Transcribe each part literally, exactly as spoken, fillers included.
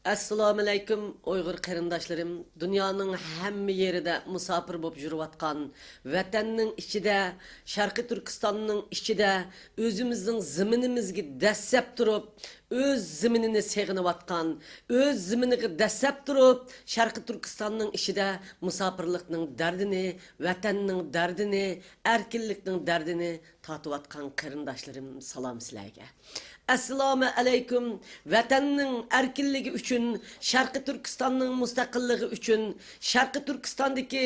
ئەسسالامۇئەلەيكۇم، ئۇيغۇر قېرىنداشلىرىم! دۇنيانىڭ ھەممە يېرىدە مۇساپىر بولۇپ يۈرۈۋاتقان، ۋەتەننىڭ ئىچىدە، شەرقىي تۈركىستاننىڭ ئىچىدە ئۆزىمىزنىڭ زېمىنىمىزگە دەسسەپ تۇرۇپ، ئۆز زېمىنىنى سېغىنىۋاتقان، ئۆز زېمىنىغا دەسسەپ تۇرۇپ، شەرقىي تۈركىستاننىڭ ئىچىدە مۇساپىرلىقنىڭ دەردىنى، ۋەتەننىڭ دەردىنى، ئەركىنلىكنىڭ دەردىنى تارتىۋاتقان قېرىنداشلىرىم، سالام سىلەرگە. ئەسسالامۇ ئەلەيكۇم. ۋەتەننىڭ ئەركىنلىكى ئۈچۈن، شەرقىي تۈركىستاننىڭ مۇستەقىللىقى ئۈچۈن، شەرقىي تۈركىستاندىكى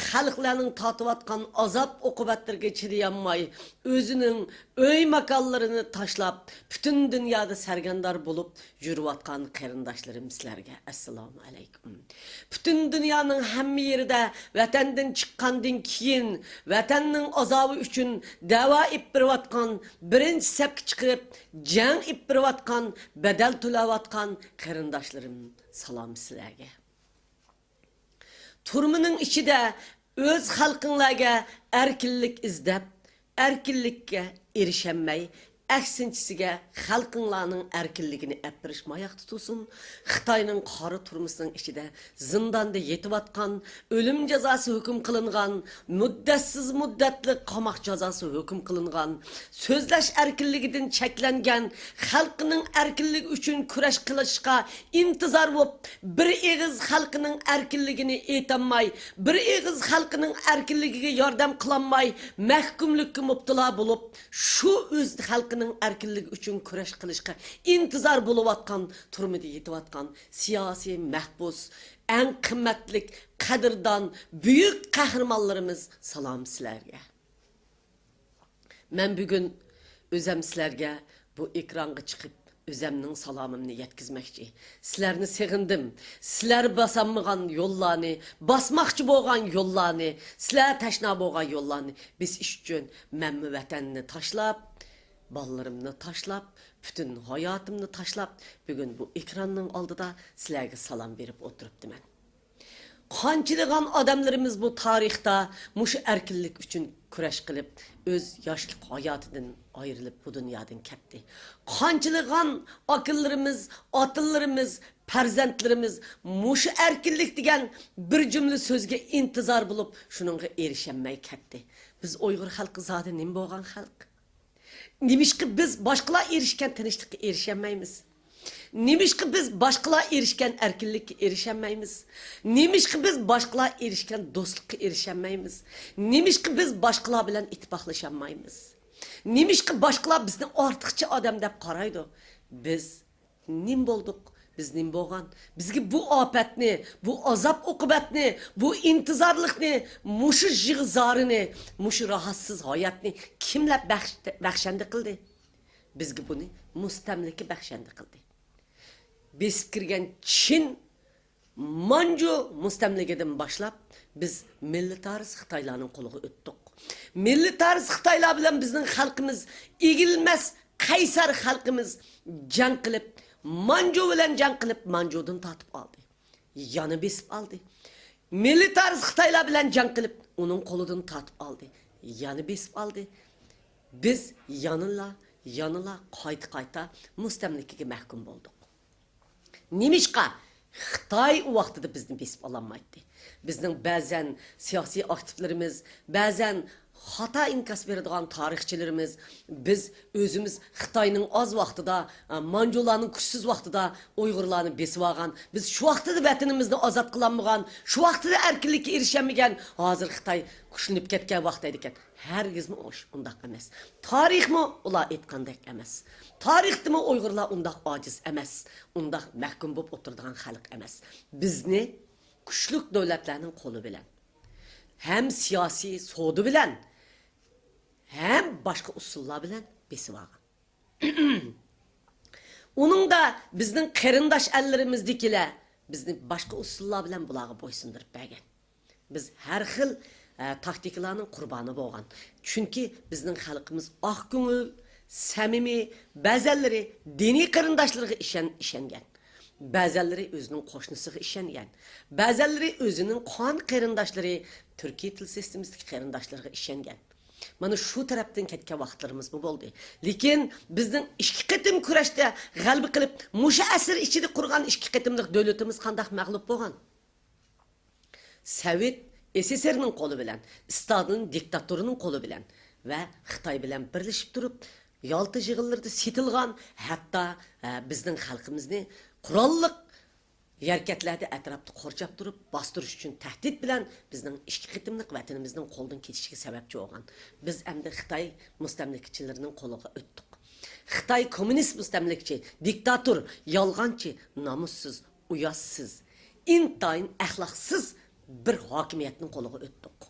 خەلقلەرنىڭ تارتىۋاتقان ئازاب-ئوقۇبەتلىرىگە چىدىيالماي، ئۆزىنىڭ ئۆي-ماكانلىرىنى تاشلاپ، پۈتۈن دۇنيادا سەرگەردان بولۇپ يۈرۈۋاتقان قېرىنداشلىرىم، سىلەرگە ئەسسالامۇ ئەلەيكۇم. پۈتۈن دۇنيانىڭ ھەممە يېرىدە ۋەتەندىن چىققاندىن كېيىن، ۋەتەننىڭ ئازابى ئۈچۈن دەۋا ئېلىپ بېرىۋاتقان، بىرىنچى سەپكە چىقىپ جەڭ ئېلىپ بېرىۋاتقان، بەدەل تۆلەۋاتقان قېرىنداشلىرىم، سالام سىلەرگە. تۈرمىنىڭ ئىچىدە ئۆز خەلقىڭلارغا ئەركىنلىك ئىزدەپ، ئەركىنلىككە ئېرىشەلمەي، ئەكسىنچىسىگە خەلقىڭلارنىڭ ئەركىنلىكىنى ئەپ بېرىش ماياقتا تۇرسۇن. خىتاينىڭ قارا تۈرمىسىنىڭ ئىچىدە زىنداندا يېتىۋاتقان، ئۆلۈم جازاسى ھۆكۈم قىلىنغان، مۇددەتسىز مۇددەتلىك قاماق جازاسى ھۆكۈم قىلىنغان، سۆزلەش ئەركىنلىكىدىن چەكلەنگەن، خەلقىنىڭ ئەركىنلىكى ئۈچۈن كۈرەش قىلىشقا ئىنتىزار بولۇپ، بىر ئېغىز خەلقىنىڭ ئەركىنلىكىنى ئېيتالماي، بىر ئېغىز خەلقىنىڭ ئەركىنلىكىگە ياردەم قىلالماي، مەھكۇملۇققا مۇپتىلا بولۇپ، شۇ ئۆز خەلقىنىڭ ئەركىنلىكى ئۈچۈن كۈرەش قىلىشقا ئىنتىزار بولۇۋاتقان، تۈرمىدە يېتىۋاتقان سىياسىي مەھبۇس، ئەڭ قىممەتلىك، قەدىردان، بۈيۈك قەھرىمانلىرىمىز، سالام سىلەرگە! مەن بۈگۈن ئۆزەم سىلەرگە بۇ ئېكرانغا چىقىپ، ئۆزەمنىڭ سالامىمنى يەتكۈزمەكچى. سىلەرنى سېغىندىم. سىلەر باسالمىغان يوللارنى، باسماقچى بولغان يوللارنى، سىلەر تەشنا بولغان يوللارنى بېسىش ئۈچۈن مەنمۇ ۋەتەننى تاشلاپ، بالىلىرىمنى تاشلاپ، پۈتۈن ھاياتىمنى تاشلاپ، بۈگۈن بۇ ئېكراننىڭ ئالدىدا سىلەرگە سالام بېرىپ ئولتۇرۇپتىمەن. قانچىلىغان ئادەملىرىمىز بۇ تارىختا مۇشۇ ئەركىنلىك ئۈچۈن كۈرەش قىلىپ، ئۆز ياشلىق ھاياتىدىن ئايرىلىپ، بۇ دۇنيادىن كەتتى. قانچىلىغان ئاكىلىرىمىز، ئاتىلىرىمىز، پەرزەنتلىرىمىز مۇشۇ ئەركىنلىك دېگەن بىر جۈملە سۆزگە ئىنتىزار بولۇپ، شۇنىڭغا ئېرىشەلمەي كەتتى. بىز ئۇيغۇر خەلقى زادى نېمە بولغان خەلق؟ نېمىشقا بىز باشقىلار ئېرىشكەن تىنچلىققا ئېرىشەلمەيمىز؟ نېمىشقا بىز باشقىلار ئېرىشكەن ئەركىنلىككە ئېرىشەلمەيمىز؟ نېمىشقا بىز باشقىلار ئېرىشكەن دوستلۇققا ئېرىشەلمەيمىز؟ نېمىشقا بىز باشقىلار بىلەن ئىتتىپاقلىشالمايمىز؟ نېمىشقا باشقىلار بىزنى ئارتۇقچە ئادەم دەپ قارايدۇ؟ بىز نېمە بولدۇق؟ بىز نېمە بولغان؟ بىزگە بۇ ئاپەتنى، بۇ ئازاب-ئوقۇبەتنى، بۇ ئىنتىزارلىقنى، مۇشۇ يىغا-زارىنى، مۇشۇ راھەتسىز ھاياتنى كىملەر بەخش-، بەخشەندە قىلدى؟ بىزگە بۇنى مۇستەملىكە بەخشەندە قىلدى. بېسىپ كىرگەن چىن مانجۇ مۇستەملىكىدىن باشلاپ، بىز مىللىتارىست خىتايلارنىڭ قولىغا ئۆتتۇق. مىللىتارىست خىتايلار بىلەن بىزنىڭ خەلقىمىز ئېگىلمەس قەيسەر خەلقىمىز جەڭ قىلىپ، مانجۇ بىلەن جەڭ قىلىپ، مانجۇدىن تارتىپ ئالدى. يەنە بېسىپ ئالدى. مىللىتارىست خىتايلار بىلەن جەڭ قىلىپ، ئۇنىڭ قولىدىن تارتىپ ئالدى. يەنە بېسىپ ئالدى. بىز يەنىلا، يەنىلا قايتا-قايتا مۇستەملىكىگە مەھكۇم بولدۇق. نېمىشقا؟ خىتاي ئۇ ۋاقتىدا بىزنى بېسىپ ئالالمايتتى. بىزنىڭ بەزەن سىياسىي ئاكتىپلىرىمىز، بەزەن خاتا ئىنكاس بېرىدىغان تارىخچىلىرىمىز، بىز ئۆزىمىز خىتاينىڭ ئاز ۋاقتىدا، ئە، مانجۇلارنىڭ كۈچسىز ۋاقتىدا ئۇيغۇرلارنى بېسىۋالغان، بىز شۇ ۋاقتىدا ۋەتىنىمىزنى ئازاد قىلالمىغان، شۇ ۋاقتىدا ئەركىنلىككە ئېرىشەلمىگەن، ھازىر خىتاي كۈچلىنىپ كەتكەن ۋاقىت ئىدىكەن. ھەرگىزمۇ ئۇش-، ئۇنداق ئەمەس. تارىخمۇ ئۇلار ئېيتقاندەك ئەمەس. تارىختىمۇ ئۇيغۇرلار ئۇنداق ئاجىز ئەمەس، ئۇنداق مەھكۇم بولۇپ ئولتۇرىدىغان خەلق ئەمەس. بىزنى كۈچلۈك دۆلەتلەرنىڭ قولى بىلەن، ھەم سىياسىي سودا بىلەن، ھەم باشقا ئۇسۇللار بىلەن بېسىۋالغان. ئۇنىڭدا بىزنىڭ قېرىنداش ئەللىرىمىزدىكىلەر بىزنى باشقا ئۇسۇللار بىلەن بۇلارغا بويسۇندۇرۇپ بەرگەن. بىز ھەر خىل، ئە، تاكتىكىلارنىڭ قۇربانى بولغان. چۈنكى بىزنىڭ خەلقىمىز ئاق كۆڭۈل، سەمىمىي، بەزەنلىرى دىنىي قېرىنداشلىرىغا ئىشەن-، ئىشەنگەن. بەزەنلىرى ئۆزىنىڭ قوشنىسىغا ئىشەنگەن. بەزەنلىرى ئۆزىنىڭ قان قېرىنداشلىرى تۈركىي تىل سىستېمىسىدىكى قېرىنداشلىرىغا ئىشەنگەن. مانا شۇ تەرەپتىن كەتكەن ۋاقىتلىرىمىزمۇ بولدى. لېكىن بىزنىڭ ئىككى قېتىم كۈرەشتە غەلىبە قىلىپ، مۇشۇ ئەسىر ئىچىدە قۇرغان ئىككى قېتىملىق دۆلىتىمىز قانداق مەغلۇپ بولغان؟ سوۋېت ئېسېسېرنىڭ قولى بىلەن، ستالىن دىكتاتورنىڭ قولى بىلەن ۋە خىتاي بىلەن بىرلىشىپ تۇرۇپ، يالتا يىغىنلىرىدا سېتىلغان، ھەتتا، ئە، بىزنىڭ خەلقىمىزنى قوراللىق ھەرىكەتلەردە ئەتراپتا قورشاپ تۇرۇپ، باستۇرۇش ئۈچۈن تەھدىت بىلەن بىزنىڭ ئىككى قېتىملىق ۋەتىنىمىزنىڭ قولدىن كېتىشىگە سەۋەبچى بولغان. بىز ئەمدى خىتاي مۇستەملىكىچىلىرىنىڭ قولىغا ئۆتتۇق. خىتاي كوممۇنىست مۇستەملىكىچى، دىكتاتور، يالغانچى، نامۇسسىز، ئۇياتسىز، ئىنتايىن ئەخلاقسىز بىر ھاكىمىيەتنىڭ قولىغا ئۆتتۇق.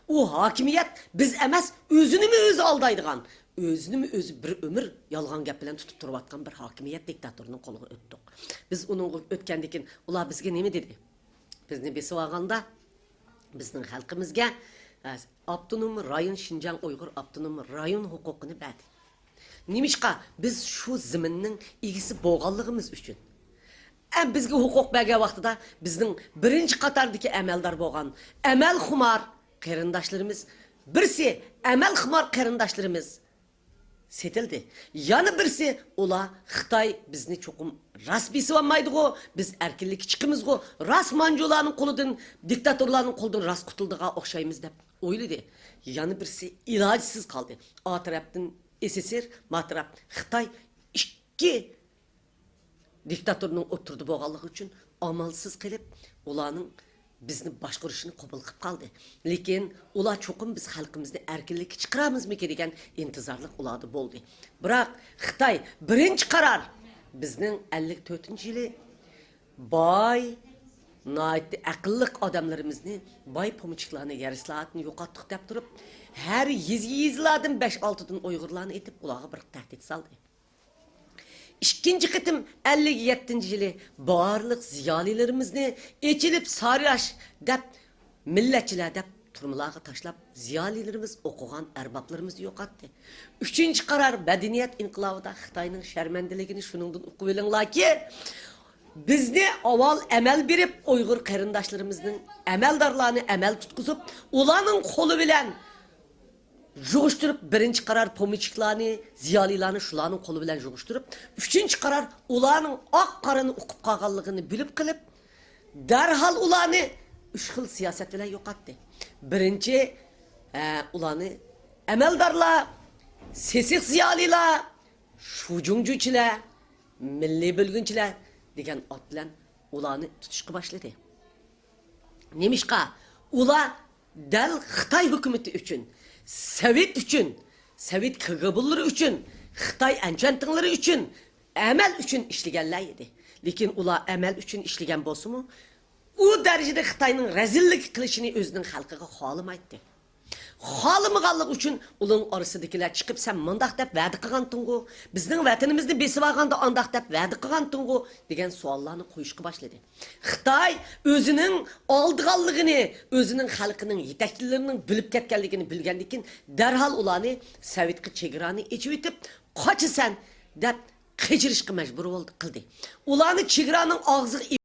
ئۇ ھاكىمىيەت بىز ئەمەس، ئۆزىنىمۇ ئۆزى ئالدايدىغان، ئۆزىنىمۇ ئۆزى بىر ئۆمۈر يالغان گەپ بىلەن تۇتۇپ تۇرۇۋاتقان بىر ھاكىمىيەت دىكتاتورىنىڭ قولىغا ئۆتتۇق. بىز ئۇنىڭغا ئۆتكەندىن كېيىن ئۇلار بىزگە نېمە دېدى؟ بىزنى بېسىۋالغاندا، بىزنىڭ خەلقىمىزگە، ئە، ئاپتونوم رايون شىنجاڭ ئۇيغۇر ئاپتونوم رايون ھوقۇقىنى بەردى. نېمىشقا؟ بىز شۇ زېمىننىڭ ئىگىسى بولغانلىقىمىز ئۈچۈن. ئە، بىزگە ھوقۇق بەرگەن ۋاقتىدا بىزنىڭ بىرىنچى قاتاردىكى ئەمەلدار بولغان ئەمەلخۇمار قېرىنداشلىرىمىز، بىرسى ئەمەلخۇمار قېرىنداشلىرىمىز سېتىلدى. يەنە بىرسى ئۇلار خىتاي بىزنى چوقۇم راست بېسىۋالمايدىغۇ، بىز ئەركىنلىككە چىقىمىزغۇ، راست مانجۇلارنىڭ قولىدىن، دىكتاتورلارنىڭ قولىدىن راست قۇتۇلىدىغان ئوخشايمىز دەپ ئويلىدى. يەنە بىرسى ئىلاجسىز قالدى. ئا تەرەپتىن ئېسېسېر، ما تەرەپ خىتاي ئىككى دىكتاتورنىڭ ئوتتۇرىدا بولغانلىقى ئۈچۈن ئامالسىز قېلىپ، ئۇلارنىڭ بىزنى باشقۇرۇشىنى قوبۇل قىلىپ قالدى. لېكىن ئۇلار چوقۇم بىز خەلقىمىزنى ئەركىنلىككە چىقىرارمىزمىكىن دېگەن ئىنتىزارلىق ئۇلاردا بولدى. بىراق خىتاي بىرىنچى قارار بىزنىڭ ئەللىك تۆتىنچى يىلى باي، ناھايىتى ئەقىللىق ئادەملىرىمىزنى، باي پومېشچىكلارنى، يەر ئىسلاھاتىنى يوقاتتۇق دەپ تۇرۇپ، ھەر يېزا-يېزىلاردىن بەش-ئالتىدىن ئۇيغۇرلارنى ئېتىپ، ئۇلارغا بىر تەھدىت سالدى. ئىككىنچى قېتىم ئەللىك يەتتىنچى يىلى بارلىق زىيالىيلىرىمىزنى ئېچىلىپ سارىياش دەپ، مىللەتچىلەر دەپ تۈرمىلەرگە تاشلاپ، زىيالىيلىرىمىز، ئوقۇغان ئەربابلىرىمىزنى يوقاتتى. ئۈچىنچى قارار مەدەنىيەت ئىنقىلابىدا خىتاينىڭ شەرمەندىلىكىنى شۇنىڭدىن ئۇقۇۋېلىڭلاركى، بىزنى ئاۋۋال ئەمەل بېرىپ، ئۇيغۇر قېرىنداشلىرىمىزنىڭ ئەمەلدارلارنى ئەمەل تۇتقۇزۇپ، ئۇلارنىڭ قولى بىلەن يىغىشتۇرۇپ، بىرىنچى قارار پومېشچىكلارنى، زىيالىيلارنى شۇلارنىڭ قولى بىلەن يىغىشتۇرۇپ، ئۈچىنچى قارار ئۇلارنىڭ ئاق-قارىنى ئۇقۇپ قالغانلىقىنى بىلىپ قېلىپ، دەرھال ئۇلارنى ئۈچ خىل سىياسەت بىلەن يوقاتتى. بىرىنچى، ئە، ئۇلارنى ئەمەلدارلار، سېسىق زىيالىيلار، شۇجۇڭجۈچىلەر، مىللىي بۆلگۈنچىلەر دېگەن ئات بىلەن ئۇلارنى تۇتۇشقا باشلىدى. نېمىشقا؟ ئۇلار دەل خىتاي ھۆكۈمىتى ئۈچۈن، سوۋېت ئۈچۈن، سوۋېت كىگبۇلىرى ئۈچۈن، خىتاي ئەنچۈەنتىڭلىرى ئۈچۈن، ئەمەل ئۈچۈن ئىشلىگەنلەر ئىدى. لېكىن ئۇلار ئەمەل ئۈچۈن ئىشلىگەن بولسىمۇ، ئۇ دەرىجىدە خىتاينىڭ رەزىللىك قىلىشىنى ئۆزىنىڭ خەلقىگە خالىمايتتى. خالىمىغانلىقى ئۈچۈن ئۇنىڭ ئارىسىدىكىلەر چىقىپ، سەن مۇنداق دەپ ۋەدە قىلغانتىڭغۇ، بىزنىڭ ۋەتىنىمىزنى بېسىۋالغاندا ئانداق دەپ ۋەدە قىلغانتىڭغۇ دېگەن سوئاللارنى قويۇشقا باشلىدى. خىتاي ئۆزىنىڭ ئالدىغانلىقىنى، ئۆزىنىڭ خەلقىنىڭ يېتەكچىلىرىنىڭ بىلىپ كەتكەنلىكىنى بىلگەندىن كېيىن، دەرھال ئۇلارنى سوۋېتقا چېگرانى ئېچىۋېتىپ، قاچىسەن دەپ قېچىرىشقا مەجبۇر بولدى، قىلدى. ئۇلارنى چېگرانىڭ ئاغزىغا